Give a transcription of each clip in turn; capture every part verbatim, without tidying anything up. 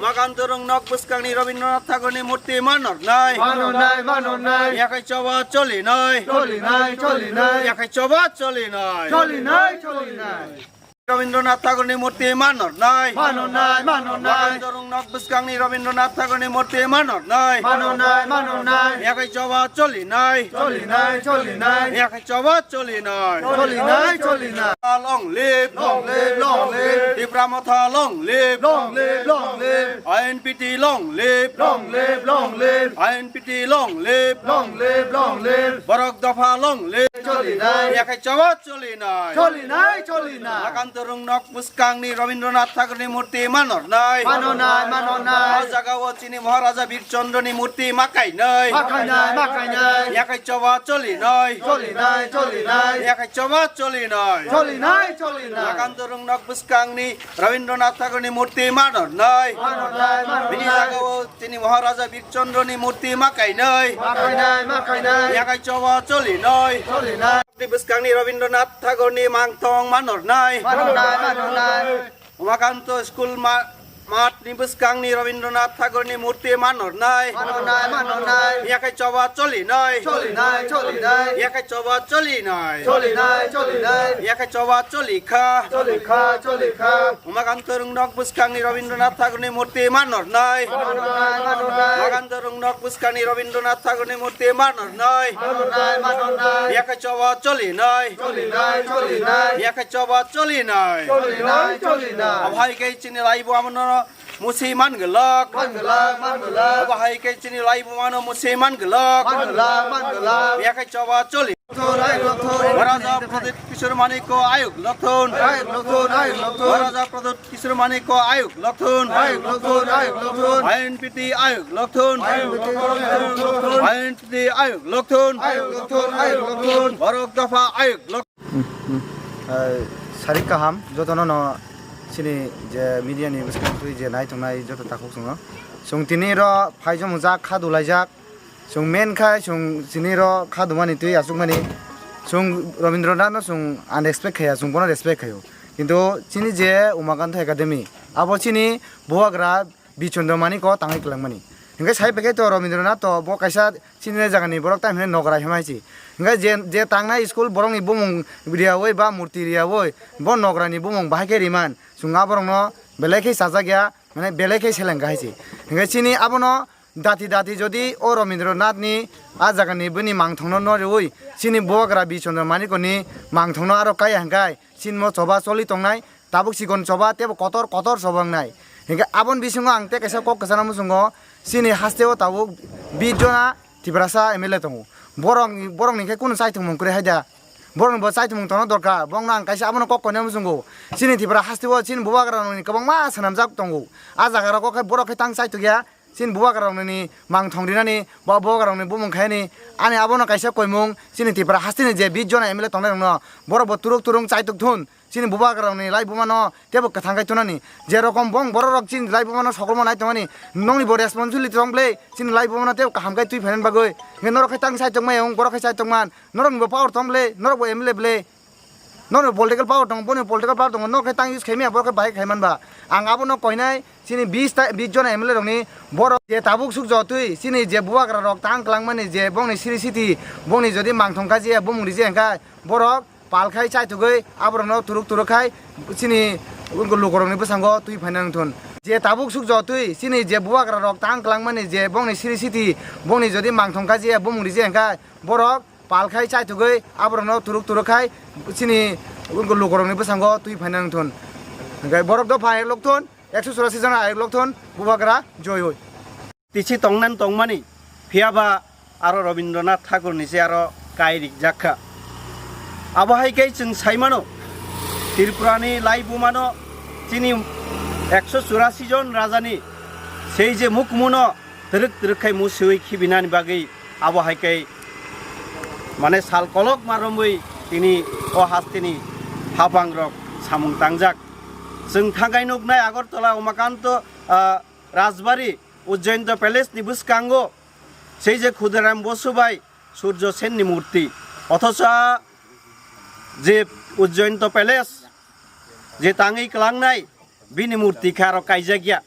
Makan Turung nok bwskangni Rabindranath Thakurni murti manornai. Manornai, manornai. Yakhai choba cholinai. Cholinai, cholinai. Yakhai choba cholinai. Cholinai, cholinai. Rabindranath Thakurni murti manornai. Manornai, manornai. Makan Turung nok bwskangni Rabindranath Thakurni murti manornai. Manornai, manornai. Yakhai choba cholinai. Cholinai, cholinai. Yakhai choba cholinai. Cholinai, cholinai. Long live. Long live, long live. Tipra Motha long live. Long live, long live. I N P T long live. Long live, long live. I N P T long live. Long live, long live. Borok dopha long live. Cholinai. Yakhai choba cholinai. Cholinai, cholinai. Makan Turung nok bwskangni Rabindranath Thakurni murti manornai. Manornai, manornai. O jagao chini Maharaja Bir Chandra ni murti ma kainai. Ma kainai, ma kainai. Yakhai choba cholinai. Cholinai, cholinai. Yakhai choba cholinai. Cholinai, cholinai. Makan Turung nok bwskangni Rabindranath Thakurni murti manornai. Manornai, manornai. Bini jagao chini Maharaja Bir Chandra ni murti ma kainai. Ma kainai, ma kainai. Yakhai choba cholinai. Cholinai. Bwskangni Rabindranath Thakurni mangthong manornai. Manornai, manornai. Umakanto school ma-, math ni bwskangni Rabindranath Thakurni murti manornai. Manornai, manornai. Yakhai choba cholinai. Cholinai, cholinai. Yakhai choba cholinai. Cholinai, cholinai. Yakhai choba cholikha. Cholikha, cholikha. Umakanto Turung nok bwskangni Rabindranath Thakurni murti manornai. Manornai, manornai. Umakanto Turung nok bwskangni Rabindranath Thakurni murti manornai. Manornai, manornai. Yakhai choba cholinai. Cholinai, cholinai. Yakhai choba cholinai. Cholinai, cholinai. Abohai khe chini laibu amano musi man glak. Man glak, man glak. Abohai khe chini laibu amano musi man glak. Man glak, man glak. Yakhai choba choli. Thon, ayuk lok thon. Maharaja Pradyut Kishore Manikya ayuk lok thon. Ayuk lok thon, ayuk lok thon. Maharaja Pradyut Kishore Manikya ayuk lok thon. Ayuk lok thon, ayuk lok thon. I N P T ayuk lok thon. Ayuk lok thon, ayuk lok thon. I N P T ayuk lok thon. Ayuk lok thon, ayuk lok thon. Borok dopha ayuk lok. Sarik kaham jotono no chini je media ni bwskango twi je nai tongnai joto takhuk chwngno. Chwng tini ro phaijakmung jak kha dulaijak. Chwng men khai chwng chini ro kha dumani twi achukmani. Chwng Rabindranath no chwng unrespect khaiya, chwng bono respect khaio. Kintu chini je Umakanta Academy, abo chini bubagra Bichandra Manik o tangwi kwlangmani. Hinkhe sai pekhe to Rabindranath to bo kaisa chini jagani borok tamo hinwi nogra himai si. Hinkhe je, je tangnai school borokni bumung riyawi ba murti riyawi bo nograni bumung bahai khe riman. Chwng aborokno belai khe chajakya, mane belai khe seleng kha hai si. Hinkhe chini abono Dati dati jodi o Rabindranath ni a jaga ni bini mangthong no no rwi chini bubagra Bichandra Manik ni mangthong no aro kaya hwnkhe chini mo choba choli tongnai, tabuk sikon choba tebo kotor kotor choba wngnai. Hwnkhe aboni bisingo ang tei kaisa kok kwchana muchungo chini haste o tabuk bish jona Tiprasa M L A tongo. Borok, borok ni khe kunu chaithumung kwrwi hai da. Borok ni bo chaithumung tongna dorkar. Bongno ang kaisa abono kok koina muchungo. Chini Tipra haste o chini bubagra ni kwbangma swnamjak tongo. A jaga rogo khe borok khe tang chaithok ya. Chini bubagrarokni mangthong rinani, ba bubagrarokni bumung khainani, ani abono kaisa koimung, chini Tipra hasteni je bish jona M L A tongnairokno, borokbo turuk turung chaitok thun, chini bubagrarokni laibumano teibo kwthang khai tonani. Je rokom bong bororok chini laibumano sokolma nai tongmani, nokni bo responsibility tong ble, chini laibumano teibo kaham khai twi phainani bagwi. Hwnkhe norok khai tang chaitok maya wng, borok khai chaitok man, norokni bo power tong ble, norok bo M L A ble. Nono political power tongo, bono political power tongo, nok khe tang use khaimaya, borok khe bahai khaiman ba. Ang abono koinai, chini bish ta, bish jona M L A rokni borok je tabuk suk jotwi, chini je bubagra rok tang kwlangmani je bongni siri siti, bongni jodi mangthong kajiya, bumung rije hwnkhe, borok pal khai chaithogwi aborokno turuk turuk khai chini lukurokni bwskango twi phaina wngthun. Je tabuk suk jotwi, chini je bubagra rok tang kwlangmani je bongni siri siti, bongni jodi mangthong kajiya, bumung rije hwnkhe, borok pal khai chaithogwi aborokno turuk turuk khai chini lukurokni bwskango twi phaina wngthun. Hwnkhe borok dopha ayuk lokthun, ekso churasi jona ayuk lokthun, bubagra joi hoi. Tisi tongnan tongmani, phiyaba aro Rabindranath Thakurni se aro kai rijak kha. Abo hai khe chwng sai mano, Tripurani laibumano chini ekso churasi jon rajani sei je mukumuno twrwk twrwk khai musiui khibinani bagwi abo hai khe mane sal kolok ma romwi tini o hasteni hapangrok samung tangjak. Chwng thangkai nuknai Agartala Umakanto, ah, Rajbari Ujjayanta Palace ni bwskango sei je Khudiram Bosu bai Surjo Senni murti, othocho je Ujjayanta Palace je tangwi kwlangnai, bini murti khe aro kaijakya.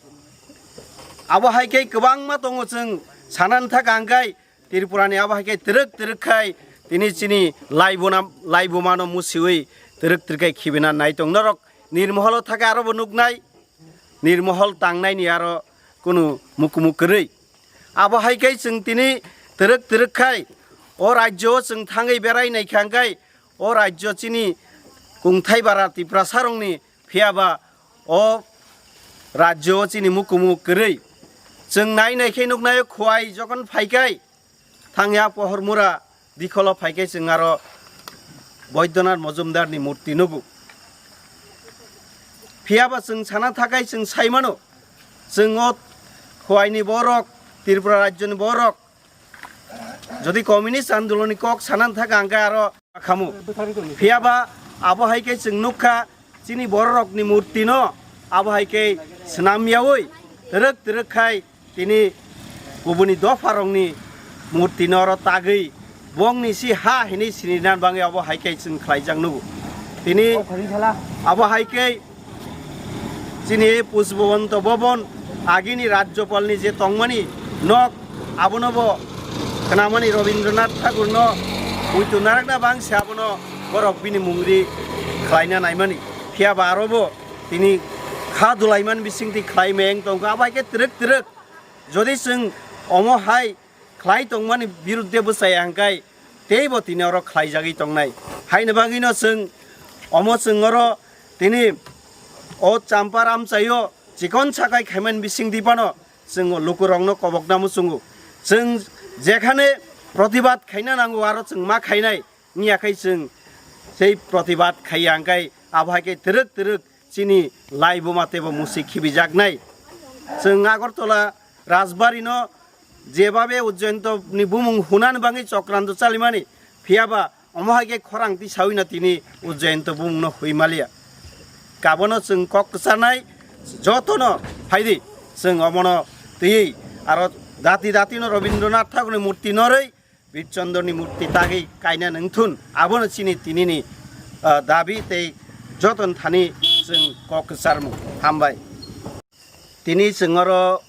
Abo hai khe kwbangma tongo, chwng sanani thaka hwnkhe Tripurani abo hai khe twrwk twrwk khai tini chini laibuna-, laibumano musiwi twrwk twrwk khai khibina nai tong norok. Nirmoholo thaka aro bo nuknai, nirmohol tangnaini aro kunu mukumu kwrwi. Abo hai khe chwng tini twrwk twrwk khai o rajyo o chwng thangwi berai naikha hwnkhe o rajyo chini kungthai bara Tiprasarokni, phiyaba o rajyo o chini mukumu kwrwi. Chwng nai nai khe nuknai o Khowai jokhon phaikhai thangya Pohormura dikholo phaikhai chwng aro Boidyanath Mojumdarni murti nugo. Phiyaba chwng sana thakhai chwng saimano, chwng o Khowaini borok, Tripura rajyoni borok, jodi communist andolonni kok sanani thaka hwnkhe aro khamu. Phiyaba abo hai khe chwng nukha, chini bororokni murtino abo hai khe swnam yaui twrwk twrwk khai tini kubuni dopharokni murtino oro tagwi bongni si ha hinwi sininan bagwi abo hai khe chwng khlaijak nugo. Tini abo hai khe chini Pushpabanta Bhaban agini Rajyapalni je tongmani nok, abono bo khnamani Rabindranath Thakurno muitu narakna bangse abono borok bini mungri khlaina naimani. Phiyaba aro bo tini kha dulaimani bisingtwi khlai meng tongkha, abo hai khe twrwk twrwk. Jodi chwng omo hai khlai tongmani birudde bwchaya hwnkhe teibo tini oro khlaijagwi tongnai. Haini bagwino chwng omo chwng oro tini o Champar amchaio chikon sakai khaimani bisingtwi phano chwng o lukurokno kobokna muchungo. Chwng jekhane protibad khaina nango, aro chwng ma khainai wngya khai chwng sei protibad khaiya hwnkhe abo hai khe twrwk twrwk chini laibuma teibo musi khibijaknai. Chwng Agartala Rajbari no jebabe Ujjayanta ni bumung hunani bagwi chokranto chalimani, phiyaba omo hai khe khorang tisawino tini Ujjayanta bumung no hui maliya. Kabono chwng kok kwcharnai jotono phaidi chwng omono twiwi aro dati dati no Rabindranath Thakurni murti norwi Birchandorni murti tagwi kaina nangthun, abono chini tinini, ah, dabi tei joton thani chwng kok kwcharmung. Hambai. Tini chwng oro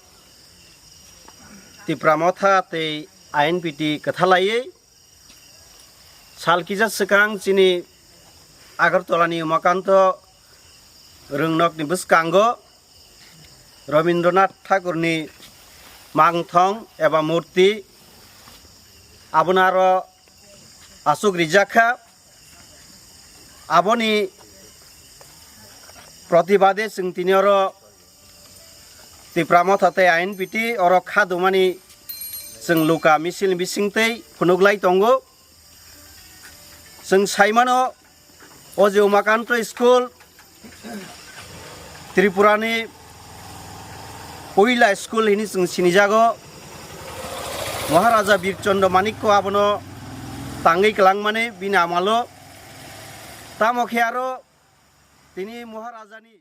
Tipra Motha tei I N P T kwthalaiwi sal kisa swkang chini Agartala ni Umakanto Rwngnokni bwskango Rabindranath Thakurni mangthong eba murti, abono aro aswk rijak kha. Aboni protibade chwng tini oro Tipra Motha tei I N P T oro kha dumani chwng luka misil bisingtwi phunuklai tongo. Chwng saimano, o je Umakanto School, Tripurani puila school hini chwng sinijago. Maharaja Birchondro Manikko abono tangwi kwlangmani bini amalo. Tamo khe aro tini Maharajani